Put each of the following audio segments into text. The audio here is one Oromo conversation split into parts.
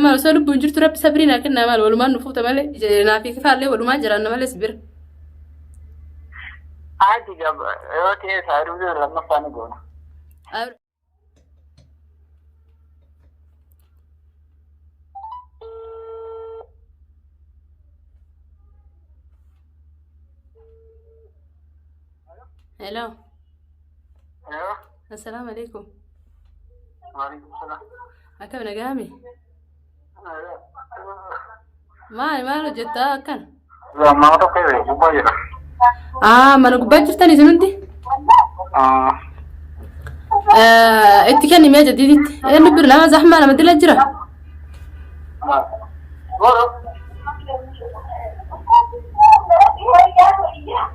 maal osoo lubbuun jirtu rabbi sabrii naa kennaa maal walumaan nu fuuta malee naa fi kifaallee walumaan jiraanna malee si bira. Haati gaba yoo ta'e saaruu lammaffaa ni goona. Hello. Assalaamu alaikum. Waalaikum salaam. Akkam nagaami? Maal maal hojjettaa akkana? Nama tokko yoo gubbaa jira. Aa mana gubbaa jirtan isin hundi? Itti kenni mee jadiiditti. Eenyu bira nama zahmaa nama dila jira.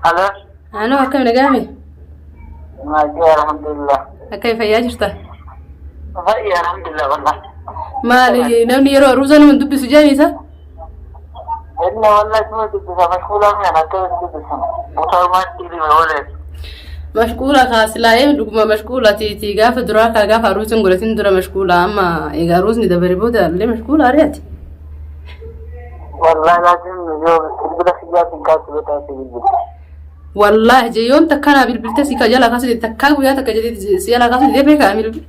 Alo. Anoo akkam nagaami? Nagaa alhamdulillah. Akkam fayyaa jirta? Fayyaa alhamdulillah wallah. Maali namni yeroo aruuza nama hin dubbisu jedhani isa? Inni wallahi suma dubbisa mashquulaa mi'an akka inni dubbisan. Utaalumaatti dhibee oolee. Mashquula kaa silaa ee dhuguma mashquula tiiti gaafa duraa kaa gaafa aruuzi hin godhatin dura mashquula amma egaa aruuzni dabare booda illee mashquula ari'ati. Wallahi laazim yoo bilbila siyyaatiin kaasu beekaa si bilbila. Wallaahi jee yoom takka naa bilbilte si ka jalaa kaasuu dide takkaa guyyaa takka jedhee si jalaa kaasuu didee beekaa bilbil.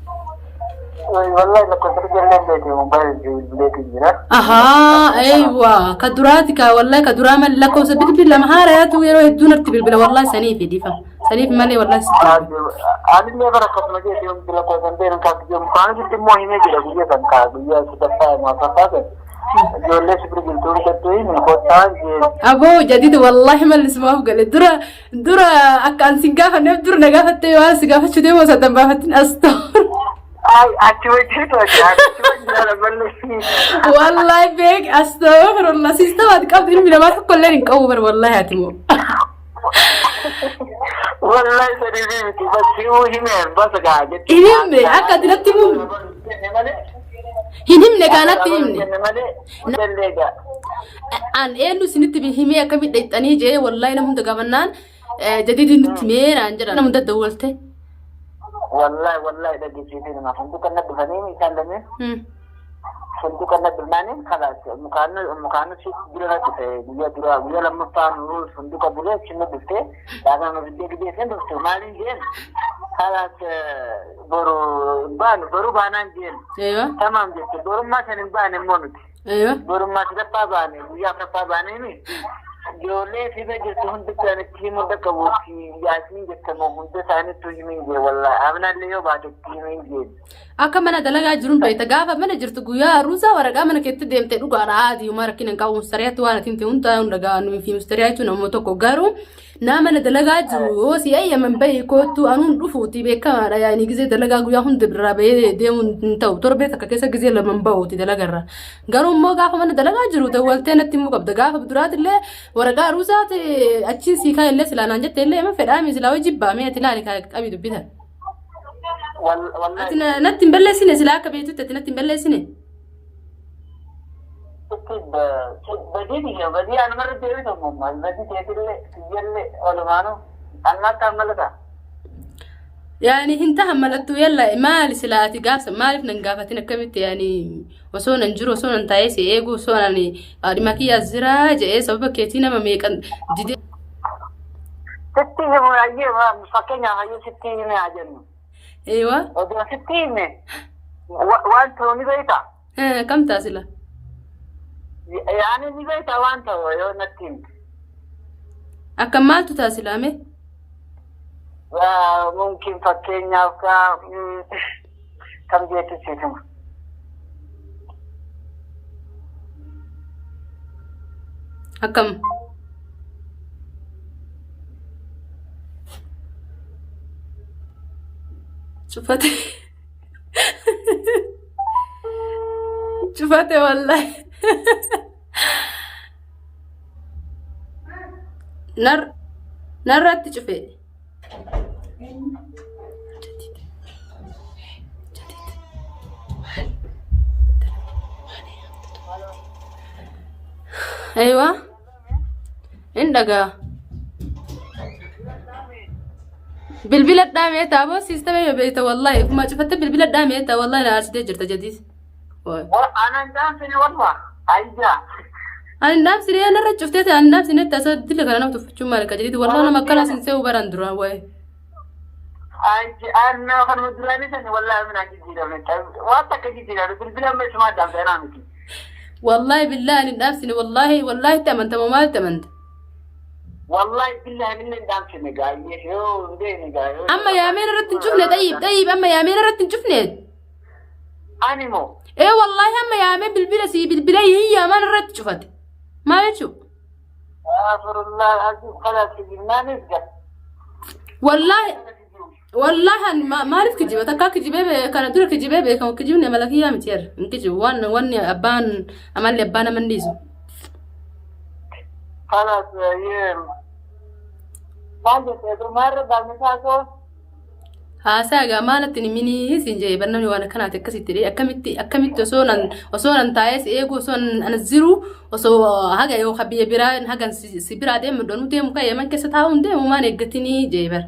Wallahi lakkoofsa jallee beekee mobaayil bilbileetiin jira. Ahaa eeywa ka duraati ka wallahi ka duraa malee lakkoofsa bilbil lama haarayaatu yeroo hedduu natti bilbila wallahi saniif dhiifama saniif malee wallahi si bilbila. Anillee bara akkasuma jeetii hundi lakkoofsa hin beekne kaatu jiru. Mukaan sitti immoo himee jira guyyaa kan kaa guyyaa sadaffaa afuraffaa kan. Ijoollee si bira jirtu hundatti himi kottaa jeen. Aboo jadid wallahi mallisumaaf gale dura dura akka an sin gaafanneef dura na gaafattee waan si gaafachuu deemu osoo addan baafattin as ta'u. Ay achi wajjin to'achi achi wajjin haala balleessi. Wallahi beek astaghfirullah siistama ati qabdu ilmi namaa tokko illee hin qabu bar wallahi ati moo. Wallahi sadii fi miti bas si'uu hime bas gaa jetti. Hin himne akka ati natti himu hin himne kaa natti himne. An eenyu isinitti himee akkamitti dhayxanii jee wallahi nama hunda gaafannaan jadidi nutti himee naan jedhan nama hunda dawwalte. Wallahi wallahi dhageessiisee namaaf sanduuqa na dhufanii isaan lameen sanduuqa na dhufnaaniin kalaas mukaan mukaan si bira na dhufe guyyaa duraa guyyaa lammaffaa nuu sanduuqa bulee achi na dhufte dhaabama biddee gidee sen dhufte maaliin jeen kalaas boru baanu boru baanaan jeen Eewa. tamaam jette borummaa san hin baane immoo nuti. Eewa. Borummaa sadaffaa baane guyyaa afuraffaa baaneen ijoollee sirra jirtu hundi isaanitti himuu dhaqqabuutti yaasiin jettamu hunda isaaniittu himin jee wallaahi amnallee yoo baate itti himin jee. Akka mana dalagaa jiruun beekta gaafa mana jirtu guyyaa aruusaa waraqaa mana keetti deemte dhugaadha haati homaa rakkina hin qabu mustariyaatti waan ati himte hundaa hunda gaa nuyi fi mustariyaa jechuun nama tokko garuu naa mana dalagaa jiru yoo si ayyaman bahi koottu anuun dhufuuti beekamaadha yaani gizee dalagaa guyyaa hunda birraa bahee deemuun hin ta'u torbee takka keessa gizee laman bahuuti dalagarra garuu immoo gaafa mana dalagaa jiru dawwaltee natti himuu qabda gaafa duraatillee waraqaa aruusaati achiin sii kaa'e illee silaa naan jette illee ma fedhaami silaa hojii baamee ati ilaali qabii dubbitan. Ati natti hin balleessine silaa akka beektutti ati natti hin balleessine. Badii biyya badii anumarra deebitu maal badii keetillee kiyyallee walumaanuu amma akka ammalata. Yaani hin tahan malattuu yalla maali silaa ati gaafsa maaliif nan gaafatin akkamitti yaani osoo nan jiru osoo nan taa'ee si eegu osoo nan dhimma kiyyaas jira jedhee sababa keetii nama meeqan didee. Sitti himu ayyee fakkeenyaaf ayyee sitti hime haa jennu. Eewa. Odoo sitti hime waan ta'u ni beektaa? Kam ta'a sila? Yaani ni beektaa waan ta'u yoo natti himte. Akkam maaltu ta'a silaa mee? Mumkin fakkeenyaaf ka kam jeetti siif hima. Akkam? Cufate. Cufate wallahi. Nar narratti cufe. Aywa. Hin dhagaa. Bilbila dhaamee taaboo siistama yoo beekta wallahi. Kuma cufatte bilbila dhaamee taa wallahi na aarsitee jirta jadiis. Anaan dhaamsine walma. Ayyaa. Ani hin dhaamsine narra cuftee ta'e ani hin dhaamsine tasa dila kana nama tuffachuun maal akka jedhiiti wallah nama akkana sin se'u baran dura waa'ee. Anna kanuma duraanii sani wallahi minaa jijjiiramne. Waan takka jijjiiramne bilbila amma isumaa dhaamte anaa miti. Wallahi billahi ani hin dhaamsine wallahi wallahi itti amantama maal itti amanta. Wallahi billahi inni hin dhaamsine gaayyee yoo hin beekne gaayyee. Amma yaameen irratti hin cufne xayyib xayyib amma yaameen irratti hin cufne. Ani moo. Ee wallahi amma yaamee bilbila sii bilbila hin yaamaan irratti cufate. Maal jechuu? Astaghfirullah azim kalaas kijibnaanis gad. Wallahi wallahi ani maaliif kijiba takkaa kijibee kana dura kijibee beekamu kijibni amala kiyyaa miti yarra hin kijibu waan wanni abbaan amalli abbaa nama hin dhiisu. Kalaas yee. Maal jettee maarra baafne saasoo. Haasaa egaa maalatti hin himinii siin jedhe bar namni waan akkanaati akkasitti jedhee akkamitti akkamitti osoo nan osoo nan taa'ee si eegu osoo nan as jiru osoo haga yoo ka biyya biraa hagan si si biraa deemu donuu deemu kan yaman keessa taa'uu hin deemu maan eeggatinii jedhe bar.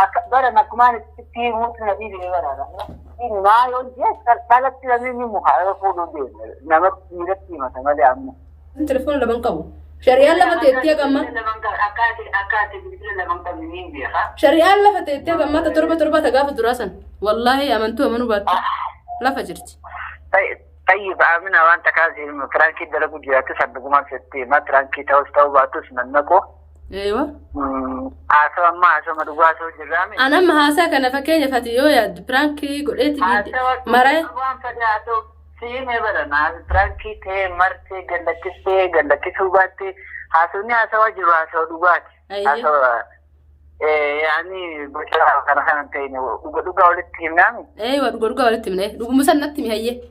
Akka bara akkumaan itti himuutti na dhiibee bara. Maa yoo jee dhalatti namni ni muka yoo fuudhuu deeme namatti dhiiratti himata malee amma. Telefoona lama hin qabu. Shari'aan lafa teettee haga ammaa. Akka ati bilbila lama hin qabne niin beeka. Shari'aan lafa teettee haga ammaa ta torba torba ta gaafa duraa san. Wallaahi amantuu amanuu baattu. Lafa jirti. Tayyib Amina waan takkaa piraankii dalagu jiraattus addugumaan sitti hima piraankii ta'us ta'uu baatus nannaqu. Eewa. Haasawa ammaa haasawama dhugaa haasawuu jirraami. An amma haasaa kana fakkeenyaaf ati yoo yaaddu piraankii godheeti maree. Waan fedhe haa ta'u si himee barana piraankii ta'ee martee gallakkistee gallakkisuu baattee haasawni haasawaa jiru haasawa dhugaati. Haasawa yaani boca kana kana hin ta'in dhuga dhugaa walitti himnaami. Eewa dhuga dhugaa walitti himne dhuguma san natti himi hayyee.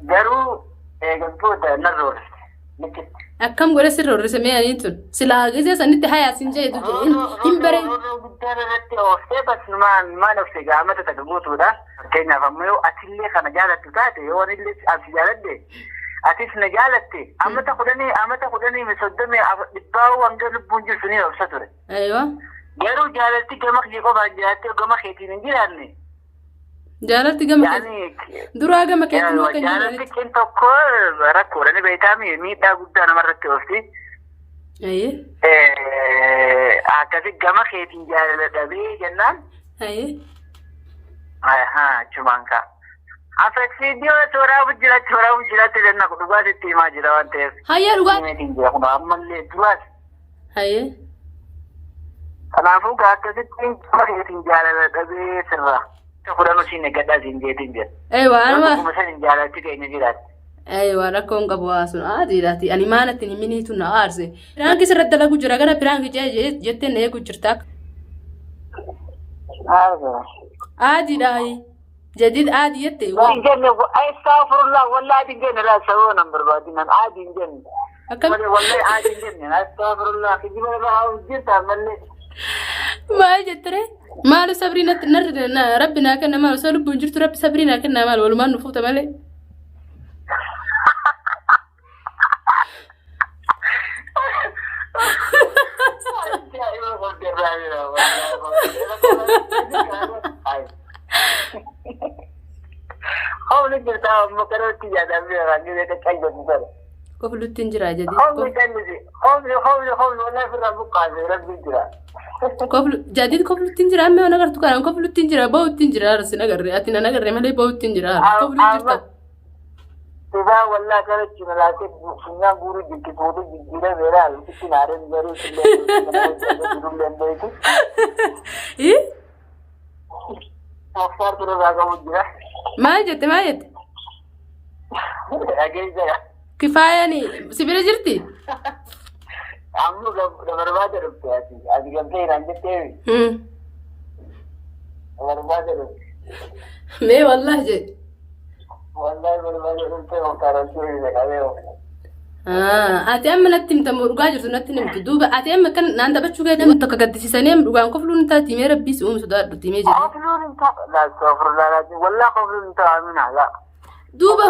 Garuu eegaltoota narra ooliste. Likkitti. Akkam godhe sirra horrise mee aniin tun silaa gisee sanitti hayaa sin jeetu hin bare. Guddaa irratti ooftee bas maan maan of gaamata takka guutuudha. Fakkeenyaaf ammoo yoo atillee kana jaalattu taate yoo anillee asi jaaladhe atis na jaalatte amata 10 amata 10 30 dhibbaa hanga lubbuun jirtu ni obsa ture. Aywa. Garuu jaalalti gama kee qofaan jiraattee gama keetiin hin jiraanne. Jaalalti gama keetiin. Duraa gama keetiin akka hin Jaalalti cin tokko rakkoodha ni beektaa miidhaa guddaa namarratti oofti. Ayyee. Akkasi gama keetiin jaalala dhabee jennaan. Ayyee. Achumaan ka'a. Afeksiidiyoo tooraabu jira tooraabu jiraatti jenna dhugaa sitti himaa jira waan ta'eef. Hayyee dhugaa. Himeetiin jira kun ammallee duraas. Hayyee. Kanaafuu gaa akkasitti gama keetiin jaalala dhabee sirra. Fudhannu siin eeggadhaa siin jeetiin jira. Eewa anuma. Dhuguma san jaalatti keenya jiraatti. Eewa rakkoon qabu waa sun aadiidhaati. Ani maalatti hin himiniitu na aarse. Piraanki sirratti dalagu jira gara piraanki jettee na eegu jirta. Aadiidha. Jadiid aadii jette. Hin jenne astaghfirullah wallahi aadii hin jenne laa sababa nan barbaadinan aadii hin jenne. Akkam Wallahi aadii hin jenne astaghfirullah kijiba irra haa hojjeta ammallee. Maal jettere? Maal sabrii natti narri na rabbi naa kenna maal osoo lubbuun jirtu rabbi sabrii naa kenna maal walumaan nu fuuta malee. Ajaa'iba qabdirraa jira. Hawli jirtaa amma kanatti yaadamee raangee qaqqayyatu sana. Koflutti hin jira jadiid. Hawli callisi. Hawli hawli hawli wallahi firraa buqqaase rabbi jira. Koflu jadiid koflutti hin jira amma yoo nagartu kanaan koflutti hin jira bahutti hin jira sin agarre ati nan agarre malee bahutti hin jira koflu jirta. Dhugaa wallaa kanatti malaatee funyaan guuruu jirti fuudhuu jijjiiree beeraa sitti naareen garuu sillee beeku. Ih? Affaar turarraa qabu jira. Maal jette maal jette? Dhageessa. Kifaayaan si bira jirti? Ammoo barbaada dhufte ati. Ati gamtee irraan jettee barbaada dhufte. Mee wallahi jedhe. Wallahi barbaada dhuftee muktaaraan turre qabee. Ati amma natti himta moo dhugaa jirtu natti himtu duuba ati amma kan naan taphachuu kee nama tokko gaddisiisanii amma dhugaan kofluun hin taati mee rabbii si uumu sodaadhu timee jedhe. Kofluun hin ta'a. Laa wallahi kofluun hin ta'a amina laa. Duuba.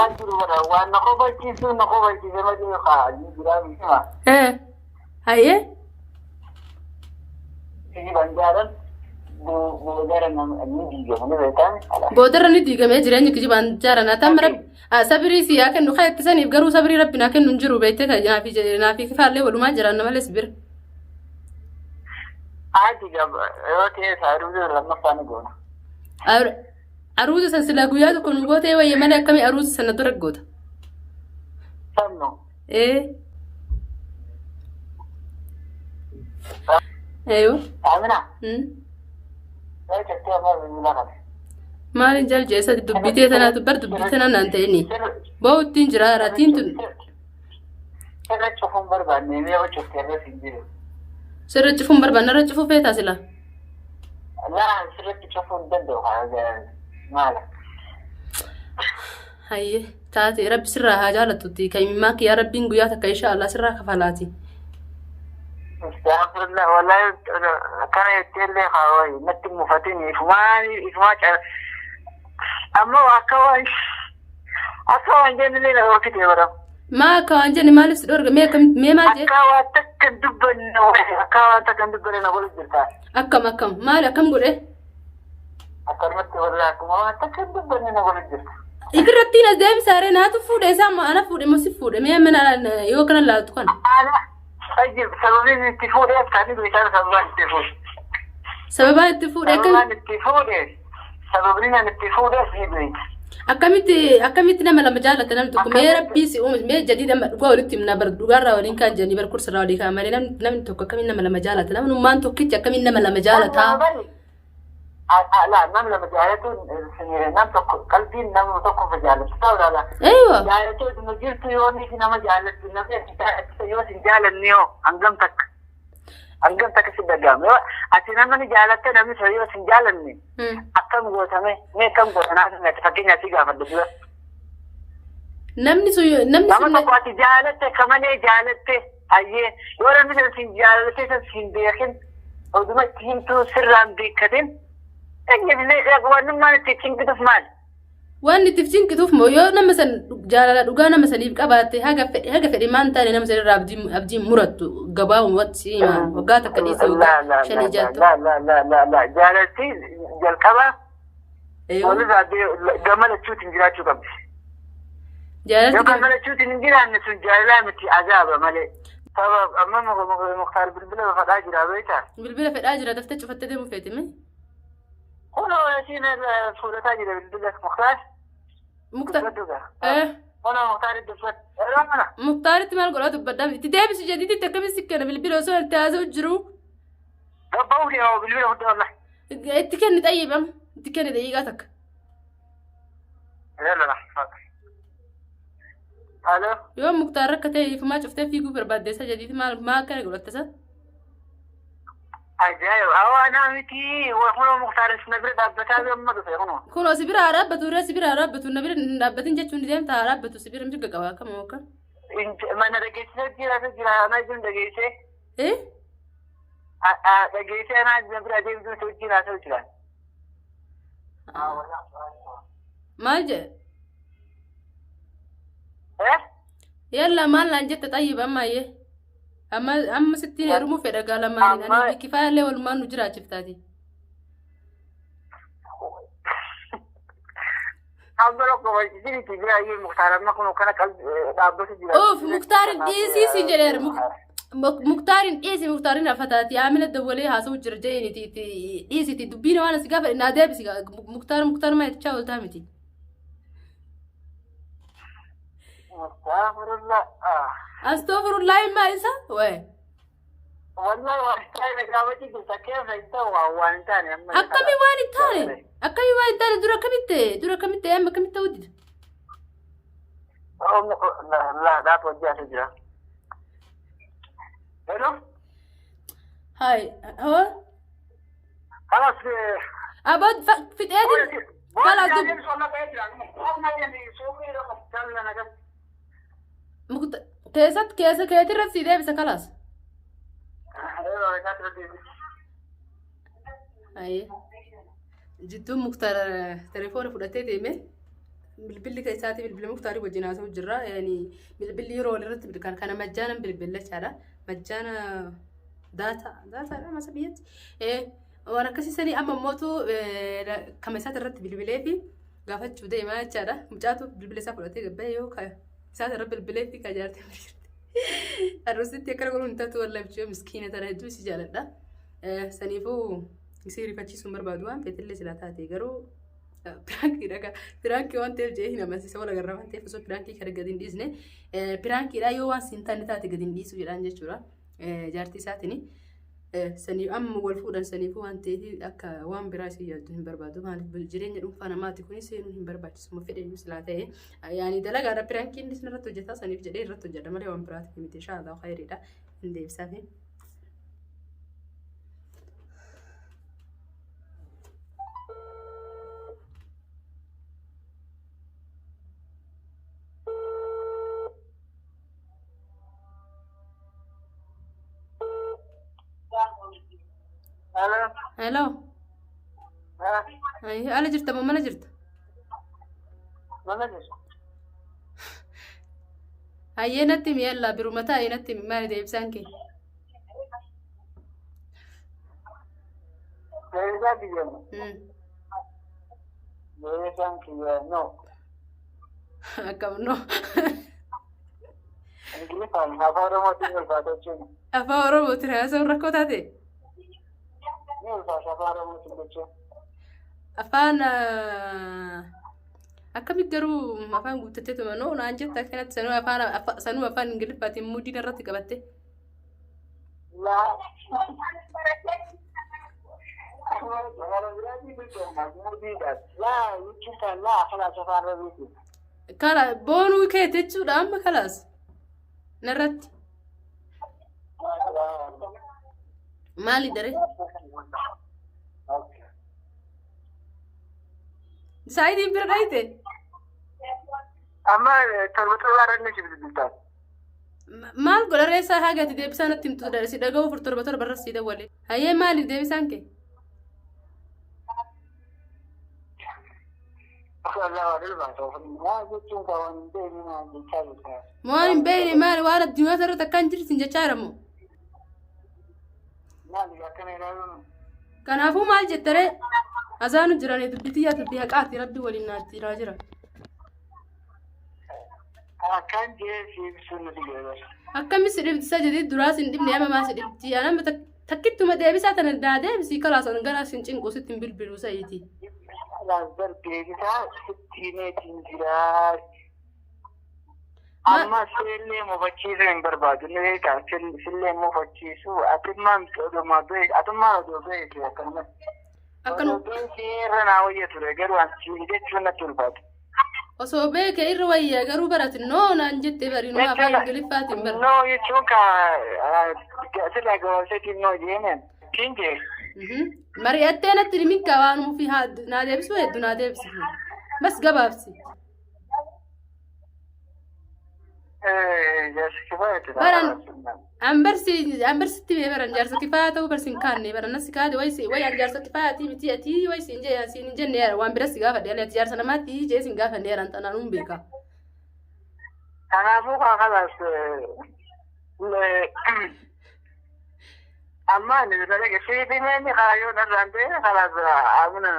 Waan na kofalchiisu na kofalchiise malee kaa jiraa miti. Hayyee. Siji banjaaran. Boodara ni diigamu ni beekan. Boodarra ni diigamee jireenyi kijibaan jaaran atam rabbi sabirii si yaa kennu kan ittisaniif garuu sabirii rabbi naa kennu hin jiru beektee kan naafi naafi kifaallee walumaa jiran malee sibira. Haati yoo ta'e aruuza lammaffaa ni goona. Aruuza san silaa guyyaa tokko nu gootee wayya malee akkamii aruuza sana dura goota. Sannu. Ee. Eeyoo. Amina. Yoo jettee ammoo bilbila kana. Maaliin jal jeessa dubbitee tanaatu bar dubbii tana naan ta'ini. Ba'uuttiin jira ratiin tun. Sirra cufuun barbaanne mee yoo cufte irratti hin jiru. Sirra cufuun barbaanne irra cufuu feetaa sila. Laa sirratti cufuu hin danda'u maala. Hayyee taate rabbi sirraa haa jaalatutti kan imimmaa kiyyaa rabbiin guyyaa takka insha Allah sirraa kafalaati. Astaghfirullah wallahi kana jettee illee haa wayi natti mufatin ifumaa ifumaa amma akka waan jenne illee na dhorkite bara. Maa akka waan jenne maaliif si dhorga mee akkam mee maal jee Akka waan takka hin dubbanne wayi akka waan takka hin dubbanne na godhu jirta. Akkam akkam maal akkam godhe? Akkanumatti wallahi akkuma waan takka hin dubbanne na godhu jirta. Ifirrattiin as deebisaa ree naatu fuudhe isaa moo ana fuudhe moo si fuudhe mee amma yoo kana laaltu kana. Ana tayyib sababiin itti fuudheef kan inni isaan sababaan itti fuudhe. Sababaan itti fuudhe akkam Sababaan itti fuudhe sababni ani itti fuudheef ni beekta. Akkamitti akkamitti nama lama jaallata namni tokko mee rabbii si uume mee jadii nama dhugaa walitti himna bar dhugaarraa waliin kaan jedhanii bar kursirraa walii kaan malee namni namni tokko akkamiin nama lama jaalata namnummaan tokkichi akkamiin nama lama jaalata. Laa nam lama jaalatu nam tokko qalbiin nama tokko jaalatu ta'uu laala. Eeywa. Jaalatee oduma jirtu yoo inni nama jaalatu namni ati jaalatu yoo sin jaalanne yoo hangam takka hangam takka si dhaga'ama yoo ati nama ni jaalatte namni sun yoo sin jaalanne akkam gootame mee akkam goota naaf fakkeenyaaf si gaafadha dura. Namni sun namni Nama sun tokko ati jaalatte akka malee jaalatte hayyee yoo namni sun sin jaalatte san sin beekin oduma itti himtuu sirraan beekatin wannummaan itti cinqituuf maali? Waan itti cinqituuf moo yoo nama san jaalala dhugaa nama saniif qabaatte haga fedhe haga fedhe maan taane nama sanirraa abdii abdii murattu gabaabumatti si himaa waggaa takka dhiisee waggaa shanii jaattu. La la la la la jaalalti jalqaba walirraa gama lachuutiin jiraachuu qabdi. Yoo Jaalalti gama lachuutiin hin jiraanne sun jaalalaa miti azaaba malee. Sabab amma Muktaar bilbila fadhaa jira beektaa? Bilbila fedhaa jira daftee cufattee deemuu feeti mee? Kunoo isiin fuudhataa jira bilbila Muktaar. Muktaar. Dubbadhu gaa. Eh. Kunoo Muktaar dubbadhu. Yeroo kana. Muktaaritti maal godhaa dubbadhaa itti deebisi jadiitti akkamitti si kenna bilbila osoo itti haasa'u jiru. Gabba'uu deema bilbila fudhaa wallah. Itti kenni xayyibam itti kenni daqiiqaa takka. Yalla. Alo. Yoo Muktaar akka ta'e ifumaa cuftee fiiguu barbaadde isa jadiitti maal maal akkana godhatte isa? Ajaa'iba! Awaa naa miti kunoo Muktaar na bira dhaabbataa amma dhufe kunoo. Kunoo si bira haa dhaabbatu irra si bira haa dhaabbatu na bira hin dhaabbatin jechuun ni deemta haa dhaabbatu si bira mirga qaba akkama akka. Mana dhageessisee jira jira anaa jiru dhageessee. Eh? Dhageessee anaa na bira deemtuu wajjin haasa'u jira. Maal jedhe? Eh? Yalla maal naan jette xayyib ammayyee. Amma amma sitti heerumuu fedha gaa lamaaniin ani fi kifayaallee walumaan nu jiraachiftaati. Amma tokko jirti bira iyyuu Muktaar amma kun kana dhaabbatu jira. Uuf Muktaarin dhiisii siin jedheera. Muktaarin dhiisi Muktaarin afataati Amina dawwalee haasa'u jira je'initi itti dhiisiti dubbiin waan asi gaafa naa deebisi Muktaar Muktaar maa itti ooltaa miti. Astaghfirullah. Astaghfirullah maa isa waye. Wallahi waan taane gaafachuu jirta keessa hin ta'u waan hin taane amma. Akkamii waan hin taane akkamii waan hin taane dura akkamitti dura akkamitti amma akkamitti ta'uu dida. La dhaaf hojii asii jira. Hello. Hai hoo. Kalas. Aboo fixeetiin kalas dub. Keessatti keessa keetirratti si deebisa kalas. Ayyee. Jidduun Muktaar telefoona fudhatee deeme. Bilbilli isaatii bilbila Muktaarii wajjin haasa'u jirra. Yani bilbilli yeroo walirratti kan kana majjaanan bilbilla jechaadha. Majjaana daataa daataadha masa biyyatti. Waan akkasii sanii amma mootu kama isaati irratti bilbilee fi gaafachuu deemaa jechaadha. Mucaatu bilbila isaa fudhatee gabbee yoo isaati irra bilbilee fi ka jaartii jirti. Arrusitti akkana godhuun hin taatu wallahi bichuu miskiina tana hedduu isii jaaladha. Saniifuu isii rifachiisuun barbaadu waan feetillee silaa taate garuu piraankiidha kaa piraankii waan ta'eef jedhee hin amansiisa wal agarra waan ta'eef osoo piraankii kana gadi hin dhiisne piraankiidha yoo waan siin taane taate gadi hin dhiisu jedhaan jechuudha jaartii isaatini. Sanii amma wal fuudhan saniifuu waan ta'eef akka waan biraa isii yaaddu hin barbaadu maaliif jireenya dhuunfaa namaati kunis seenuun hin barbaachisu ma fedhe iyyuu silaa ta'e yaani dalagaadha piraankiin isin irratti hojjetaa saniif jedhee irratti hojjedha malee waan biraatiif miti inshaa Allah khayriidha hin deebisaafi. Hello. Hello. Ala jirta moo mana jirta? Mana jirta. Hayyee natti himi yallaa biruma taa'ee natti himi maali deebisaan kee? Deebisaa kiyya. Deebisaan kiyya no. Akkam no. Ingiliffaan afaan Oromootiin ulfaata jechuun. Afaan Oromootiin haasa'uun rakkoo taate? Ni ulfaata afaan Oromootiin jechuun. Afaan akkamitti garuu afaan guuttatteetuma noo naan jetta akkanatti sanuu afaan sanuu afaan Ingiliffaatiin muudii irratti qabatte. Laa. Afaan biraatiin jechuun muudiidha. Laa jechuun laa kalaas afaan Oromootiin. Kala boonuu keeti jechuudha amma kalaas narratti. Maali daree? Saayitiin bira dhayite? Amma torba torba irra si bilbiltaan. Maal godha reessaa haga ati deebisaa natti himtu si dhaga'uu afur torba torba irra si dawwale. Hayyee maali deebisaan kee? Waan hin beekne maali waan addunyaa irratti akka hin jirre sin jechaa jira moo? Kanaafuu maal jettaree? Azaanu jiranii dubbii tiyyaa dubbii haqaati rabbi waliin naatti jiraa jira. Akkan jee si ibsuun nuti geebara. Akkami si dhibdi isa jedhii duraa sin dhibne amma maa si dhibdi anama takkittuma deebisaa tana daa deebisii kalaas an gara sin cinqu sitti hin bilbiluu sa'iiti. Kalaas bar deebisaa sitti himeetiin jiraa. Amma sillee mufachiisuu hin barbaadu ni beektaa sillee mufachiisuu atummaan oduma beek atummaan odoo beekte akkanumatti. Akkanuma. Odoo beekee irra naa wayya ture garuu an siin jechuun natti ulfaata. Osoo beeke irra wayya garuu barati noo naan jette bari numa afaan Ingiliffaatiin bara. Noo jechuun ka sirraa gabaabseetiin noo jeeneen siin jee. Mari'attee natti himin ka waan ofii naa deebisuu hedduu naa deebisi. Bas gabaabsi. Baran an barsi an barsitti bee baran jaarsa kifaaya ta'uu barsi hin kaanne baran nasi kaate way si way an jaarsa kifaayatii miti atii way siin jee siin hin jenne yaara waan bira si gaafadhe ani ati jaarsa namaatti jee sin gaafanne yaara tanaan hun beeka. Kanaafuu kaa kalaas amma ani dalaga siif himeen kaayyoon irraan ta'e kalaas amina.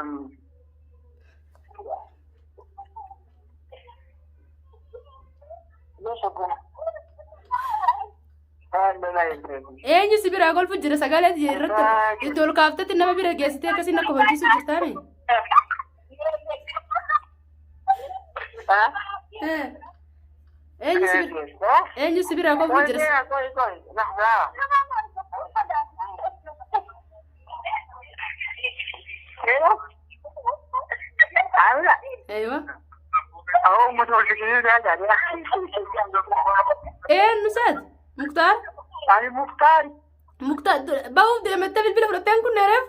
Eenyu si biraa kolfu jira sagalee tiyya irratti itti ol kaaftetti nama bira geessitee akkasiin akka hojjisu jirtaami. Eenyu si bira eenyu si biraa kolfu jira. Eeywa. Eenyu saati? Muktaar? Ani Muktaar. Muktaar bahuuf deemattee bilbila fudhatteen kun dheereef?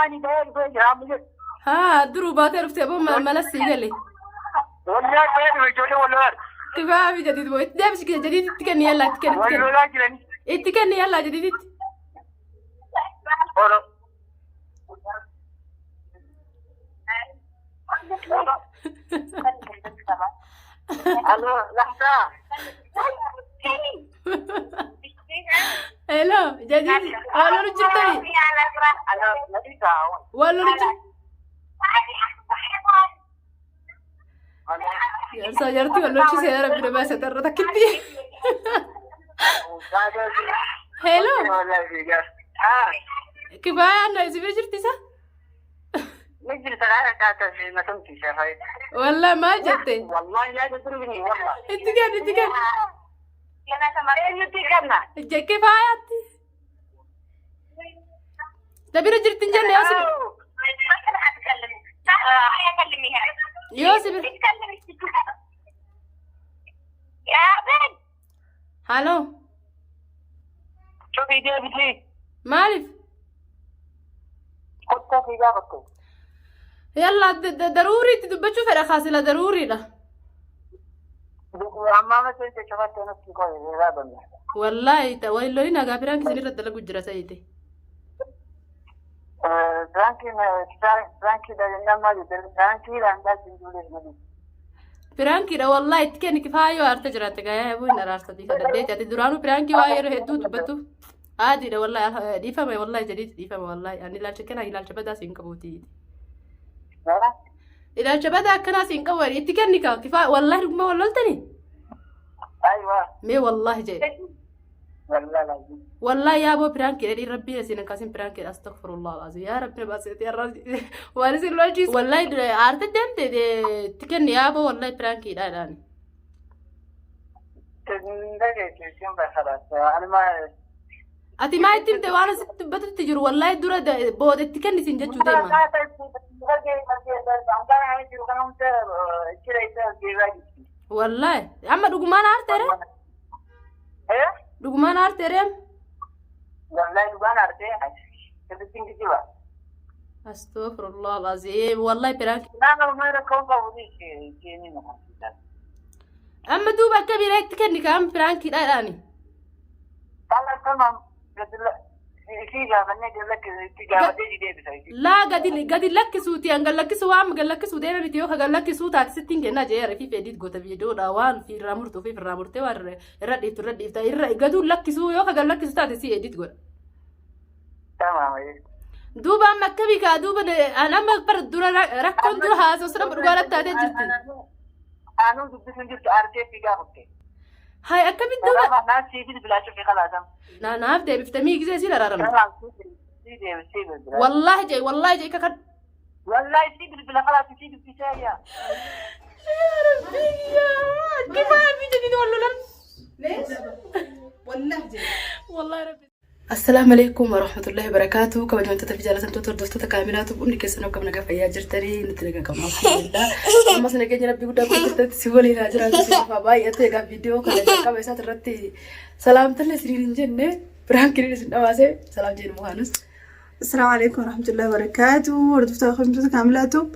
Ani bahee dhufee jira amma jedhu. Haa duruu baatee dhuftee boo mala sii gale. Wallola bahee dhufe ijoollee wallola. Kifaa fi jadiid boo itti deebisi jadiid itti kenni yallaa itti kenni itti kenni. Wallolaa jirani. Itti kenni yallaa jadiiditti. Oro. Aloo, lahdaa. Hello, jadiid wal lolu jirtani? Wal lolu jirtani? Jaarsaa jaartii wal lolchise yaa rabbi nama isa tarra takkitti. Hello, kifaayaan na isin bira jirti isa? Wallah maal jette? Itti kenni itti kenni. Kifaayaatti. Na bira jirti hin jenne yoo si yoo si bira. Haloo maaliif? Yalla daruurii itti dubbachuu fedha kaasila daruuriidha. Wallaahi wal lolin hagaa piraanki isin irra dalagu jira sayite. Piraankiidha wallaahi itti kenni kifaayoo aarte jiraatte gayaa yabuu hin araarsati kan dandeetti ati duraanuu piraankii waa yeroo hedduu dubbattu aadiidha wallaahi dhiifama wallaahi jedhiiti dhiifama wallaahi ani ilaalcha kenaa ilaalcha badaa siin qabuuti. Ilaalcha badaa akkanaa siin qabu itti kenni kaa kifaa wallaahi dhuguma wal loltani mee wallaahi jedhe. Wallaahi yaa boo piraankii dhadhii rabbiin asiin hin kaasin piraankii astaghfirullah alazim yaa rabbi na baasee yarra waan isin lolchiisu. Wallaahi aarte deemte itti kenni yaa boo wallaahi piraankii dhaadhaan. Ati maa itti himte waan asitti dubbatutti jiru wallaahi dura booda itti kenni siin jechuu deema. Wallaahi amma dhugumaan aarteere? Dhugumaan aarteere? Wallahi dhugaan aartee sirriitti kijiba. Astaghfirullah alazim wallahi piraank. Nama maal rakkoo qabu ni Amma duuba akka biraa itti kenni kaam piraankiidhaadhaani. Laa gadi gadi lakkisuuti an gad lakkisuu waan gad lakkisuu deeme miti yoo ka gad lakkisuu taate sitti hin kennaa jee fi fedhiit goota viidiyoodha waan fi irraa murtu fi irraa murtee waan irra dhiiftu irra dhiifta irra gaduu lakkisuu yoo ka gad lakkisu taate si edit godha. Duuba amma akkamii kaa duuba an amma bara dura rakkoon dura haasoo sana dhugaa taatee jirti. Anuu dubbisuun jirtu aartee fi gaafatte. Hay akkamitti duuba Naan sii bilbilaa cufi kalaasam. Naaf deebiftamii gisee siin araaramte. Tamam sii deebi sii bilbila. Wallaahi jee wallaahi jee kakan. Wallahi sii bilbila kalaas sii dubbisee yaa. Kifaaya fi jedhini wal lolan. Wallahi jedhe. Wallaahi rabbi. Assalaamu alaikum warahmatullahi wabarakatuh. Kabajamtoota fi jaalatamtoota hordoftoota kaamilaatu hundi keessan akkam nagaa fayyaa jirtanii nuti nagaa qabna alhamdulillah. Ammas nageenya rabbii guddaa kun jirtanitti si waliin haa jiraatu si qofaa baay'ate egaa viidiyoo kana jalqaba isaati irratti salaamtallee isiniin hin jenne biraankiin isin dhawaase salaam jedhu mukaanus. Assalamu alaikum warahmatullahi wabarakatuh. Hordoftoota kabajamtoota kaamilaa tub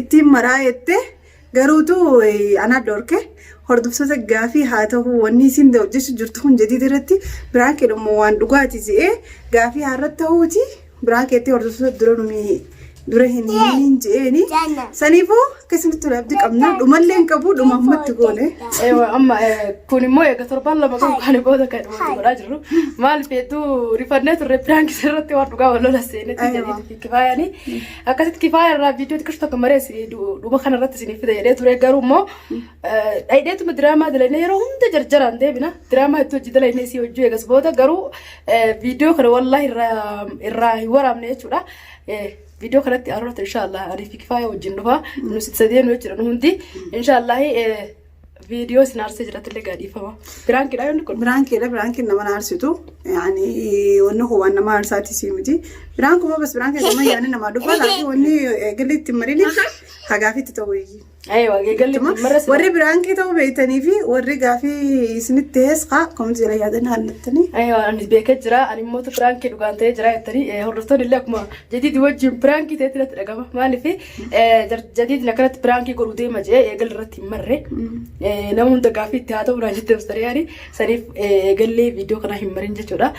ittiin maraa jette garuutu anaa dhorke hordoftoota gaafii haa ta'u wanni isin hojjechuu jirtu kun jadiid irratti biraan immoo waan dhugaati je'ee gaafii haa irratti ta'uuti biraan keetti hordoftoota dura numi dura hin himiin je'eeni saniifuu akkasumatti tole abdii qabna dhumallee hin qabu dhuma ammatti goone. Ewa amma kun immoo eega torbaan 2 qabu kan booda kan dhumatti godhaa jirru. Maal hedduu rifannee turre piraank irratti waan dhugaa wal lola seenetti Aywa. jedhee kifaayanii. Akkasitti kifaaya irraa viidiyoo xiqqoo tokko maree dhuma kana irratti isiniif fida jedhee ture garuu immoo dhayidheetuma diraamaa dalagnee yeroo hunda jarjaraan deebina. Diraamaa itti hojii dalagnee isii hojii eegas booda garuu viidiyoo kana wallaahi irraa hin waraabne jechuudha. Viidiyoo kanatti aroorta inshaallah ani fi kifaaya wajjin dhufa nu sadeen jechuudha nu hundi inshaallah viidiyoo isin aarsee jiraattillee gaadhiifama. Piraankiidha yoonni kun. Biraankiidha biraankiin nama aarsitu yaani wanni kun waan nama aarsaati sii miti. Biraankuma bas biraankii nama yaani namaa dhufa laakiin wanni eegalli itti marini hagaafitti ta'u iyyi. Aywa eegalli marra sila. Warri biraankii ta'uu beektanii fi warri gaafii isinitti ta'es kaa koomti jala yaadan haallattanii. Aywa ani beekee jira ani immoo piraankii dhugaan ta'ee jira jettanii hordoftoonni illee akkuma jadiidi wajjin piraankii ta'etti natti dhagama maaliif jadiidni akkanatti piraankii godhuu deema jedhee eegalli irratti hin marre nama hunda gaafii itti haa ta'u naan jette mustariyaan saniif eegallee viidiyoo kana hin marin jechuudha.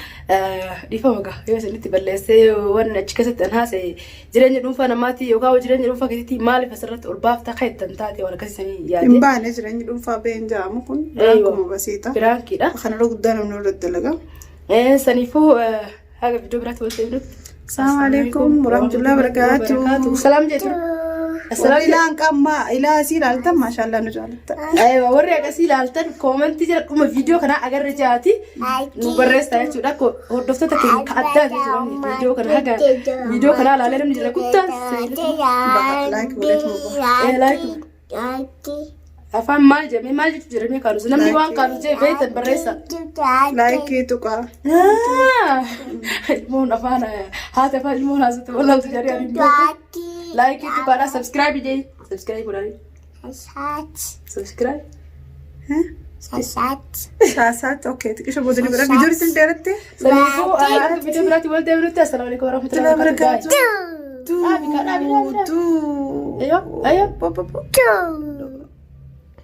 Dhiifama gaa yoo isinitti balleessee waan achi keessatti an haasa'e jireenya dhuunfaa namaatii yookaan jireenya dhuunfaa keessatti maaliif asirratti ol baafta kan ittan taate waan akkasii sanii Hin yaade. baane jireenyi dhuunfaa baheen jedhamu kun Eeywa. akkuma basiita. Piraankiidha. Kanarra guddaa namni irratti dalaga. Saniifuu haga viidiyoo biraatti walitti deebinutti. Assalamu alaikum warahmatullahi wabarakatuh. Salaam jedhu. Warri ilaan qammaa ilaa asii ilaaltan maashaallah nu jaalatta. Aywa warri akkasii ilaaltan koomentii jala dhuma viidiyoo kanaa agarre jaati nu barreessa jechuudha. Hordoftoota keenya ka addaa jechuudha. Viidiyoo kana haga viidiyoo kanaa ilaalee namni jira guddaa. Like godhatu. Like afaan maal jedhamee maal jechuu jedhamee kaanus namni waan kaanus jee beektan barreessa. Like tuqaa. Ilmoon afaan haati afaan ilmoon haasatti walaaltu jedhee ani hin beeku. Like tuqaadha subscribe jee subscribe godhanii subscribe. Saasaat okay xiqqisho booda ni godha. Viidiyoon isin dheeratte. Saniifuu akka viidiyoo biraatti wal deebinutti assalaamu alaikum warahmatullahi wabarakatuh. Barakaatu. Dhaabi, dhaabi, dhaabi, dhaabi. Tu. Ayo, ayo. Po, po, po.